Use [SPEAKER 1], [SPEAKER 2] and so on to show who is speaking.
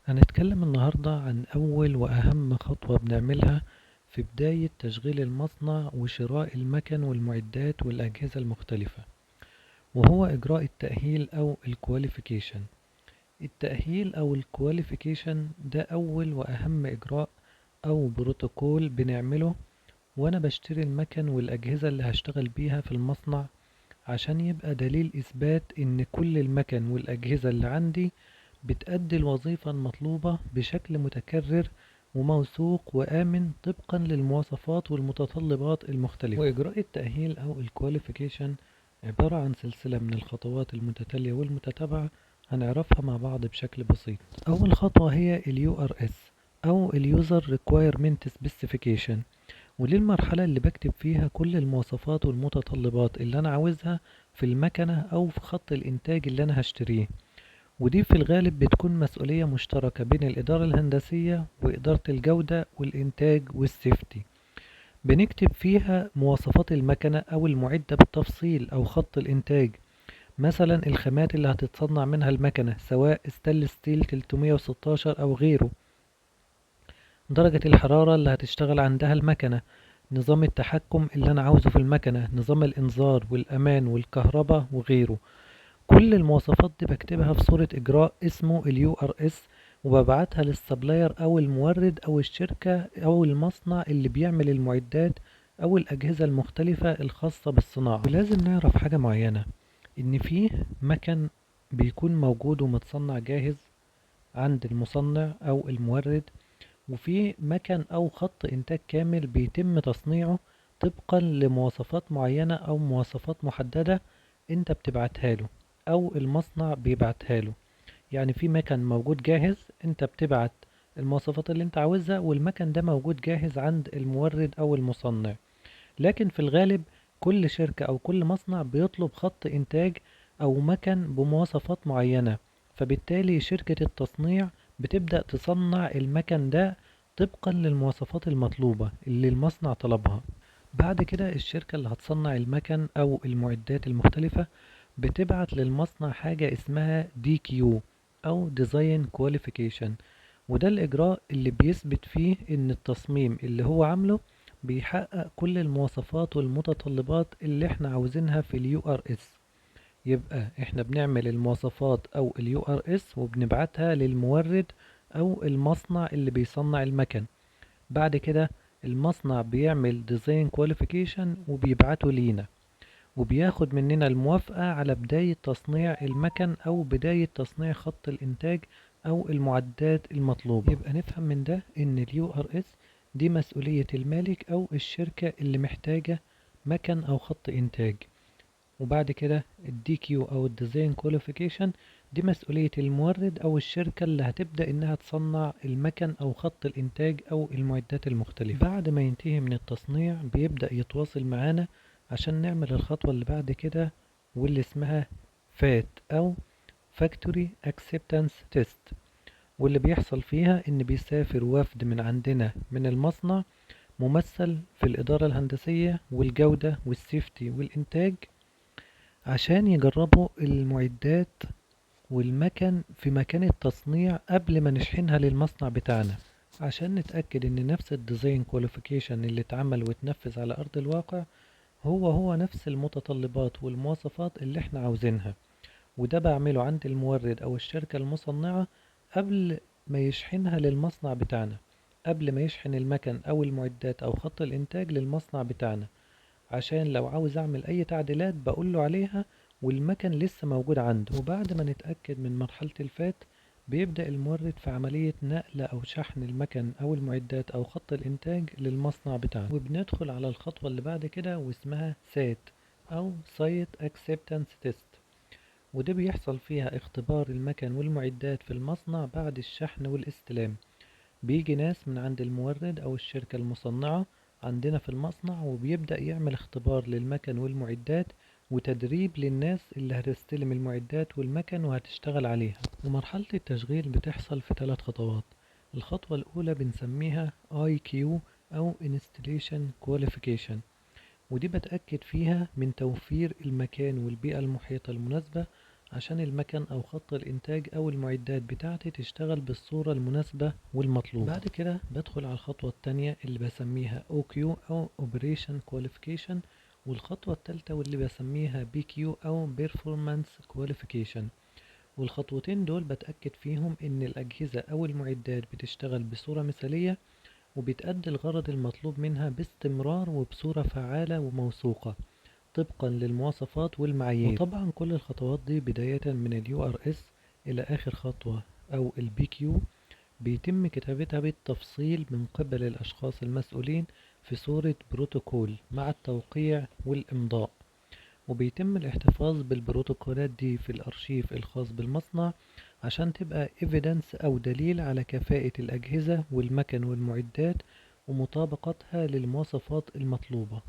[SPEAKER 1] هنتكلم النهاردة عن أول وأهم خطوة بنعملها في بداية تشغيل المصنع وشراء المكن والمعدات والأجهزة المختلفة، وهو إجراء التأهيل أو ال qualification. التأهيل أو ال qualification ده أول وأهم إجراء أو بروتوكول بنعمله وأنا بشتري المكن والأجهزة اللي هشتغل بيها في المصنع، عشان يبقى دليل إثبات إن كل المكن والأجهزة اللي عندي بتأدي الوظيفة المطلوبة بشكل متكرر وموثوق وآمن طبقا للمواصفات والمتطلبات المختلفة. وإجراء التأهيل أو ال qualification عبارة عن سلسلة من الخطوات المتتالية والمتتابعة هنعرفها مع بعض بشكل بسيط. أول خطوة هي ال URS أو ال User Requirement Specification، ودي المرحلة اللي بكتب فيها كل المواصفات والمتطلبات اللي أنا عاوزها في المكنة أو في خط الإنتاج اللي أنا هشتريه، ودي في الغالب بتكون مسؤولية مشتركة بين الإدارة الهندسية وإدارة الجودة والإنتاج وال safety. بنكتب فيها مواصفات المكنة أو المعدة بالتفصيل أو خط الإنتاج، مثلا الخامات اللي هتتصنع منها المكنة سواء stainless steel 316 أو غيره، درجة الحرارة اللي هتشتغل عندها المكنة، نظام التحكم اللي أنا عاوزه في المكنة، نظام الإنذار والأمان والكهرباء وغيره. كل المواصفات دي بكتبها في صورة إجراء اسمه ال URS، وببعتها لل supplier أو المورد أو الشركة أو المصنع اللي بيعمل المعدات أو الأجهزة المختلفة الخاصة بالصناعة. ولازم نعرف حاجة معينة، إن فيه مكن بيكون موجود ومتصنع جاهز عند المصنع أو المورد، وفي مكن أو خط إنتاج كامل بيتم تصنيعه طبقا لمواصفات معينة أو مواصفات محددة انت بتبعتها له أو المصنع بيبعتها له. يعني في مكن موجود جاهز، انت بتبعت المواصفات اللي انت عاوزها والمكن ده موجود جاهز عند المورد أو المصنع. لكن في الغالب كل شركة أو كل مصنع بيطلب خط إنتاج أو مكن بمواصفات معينة، فبالتالي شركة التصنيع بتبدأ تصنع المكن ده طبقا للمواصفات المطلوبة اللي المصنع طلبها. بعد كده الشركة اللي هتصنع المكن أو المعدات المختلفة بتبعت للمصنع حاجة اسمها DQ أو Design Qualification، وده الإجراء اللي بيثبت فيه إن التصميم اللي هو عامله بيحقق كل المواصفات والمتطلبات اللي احنا عاوزينها في ال URS. يبقى احنا بنعمل المواصفات أو ال URS وبنبعتها للمورد أو المصنع اللي بيصنع المكن. بعد كده المصنع بيعمل Design Qualification وبيبعته لينا، وبياخد مننا الموافقة على بداية تصنيع المكن أو بداية تصنيع خط الإنتاج أو المعدات المطلوبة. يبقى نفهم من ده إن ال URS دي مسؤولية المالك أو الشركة اللي محتاجة مكن أو خط إنتاج، وبعد كده ال DQ أو ال Design Qualification دي مسؤولية المورد أو الشركة اللي هتبدأ إنها تصنع المكن أو خط الإنتاج أو المعدات المختلفة. بعد ما ينتهي من التصنيع بيبدأ يتواصل معانا عشان نعمل الخطوة اللي بعد كده واللي اسمها FAT أو Factory Acceptance Test، واللي بيحصل فيها إن بيسافر وفد من عندنا من المصنع ممثل في الإدارة الهندسية والجودة وال safety والإنتاج عشان يجربوا المعدات والمكن في مكان التصنيع قبل ما نشحنها للمصنع بتاعنا، عشان نتأكد إن نفس ال design qualification اللي اتعمل واتنفذ على أرض الواقع هو هو نفس المتطلبات والمواصفات اللي احنا عاوزينها. وده بعمله عند المورد أو الشركة المصنعة قبل ما يشحنها للمصنع بتاعنا، قبل ما يشحن المكن أو المعدات أو خط الإنتاج للمصنع بتاعنا، عشان لو عاوز أعمل أي تعديلات بقوله عليها والمكن لسه موجود عنده. وبعد ما نتأكد من مرحلة ال FAT بيبدأ المورد في عملية نقل أو شحن المكن أو المعدات أو خط الإنتاج للمصنع بتاعنا. وبندخل على الخطوة اللي بعد كده واسمها SAT أو Site Acceptance Test، وده بيحصل فيها اختبار المكن والمعدات في المصنع بعد الشحن والاستلام. بيجي ناس من عند المورد أو الشركة المصنعة عندنا في المصنع وبيبدأ يعمل اختبار للمكن والمعدات وتدريب للناس اللي هتستلم المعدات والمكن وهتشتغل عليها. ومرحلة التشغيل بتحصل في 3 خطوات. الخطوة الأولى بنسميها IQ أو Installation Qualification، ودي بتأكد فيها من توفير المكان والبيئة المحيطة المناسبة عشان المكن أو خط الإنتاج أو المعدات بتاعتي تشتغل بالصورة المناسبة والمطلوبة. بعد كده بدخل على الخطوة التانية اللي بسميها OQ أو Operation Qualification، والخطوة التالتة واللي بسميها PQ أو Performance Qualification. والخطوتين دول بتأكد فيهم إن الأجهزة أو المعدات بتشتغل بصورة مثالية وبتأدي الغرض المطلوب منها باستمرار وبصورة فعالة وموثوقة طبقا للمواصفات والمعايير. وطبعا كل الخطوات دي بداية من ال URS إلى آخر خطوة أو ال PQ بيتم كتابتها بالتفصيل من قبل الأشخاص المسؤولين في صورة بروتوكول مع التوقيع والإمضاء، وبيتم الاحتفاظ بالبروتوكولات دي في الأرشيف الخاص بالمصنع عشان تبقى evidence أو دليل على كفاءة الأجهزة والمكن والمعدات ومطابقتها للمواصفات المطلوبة.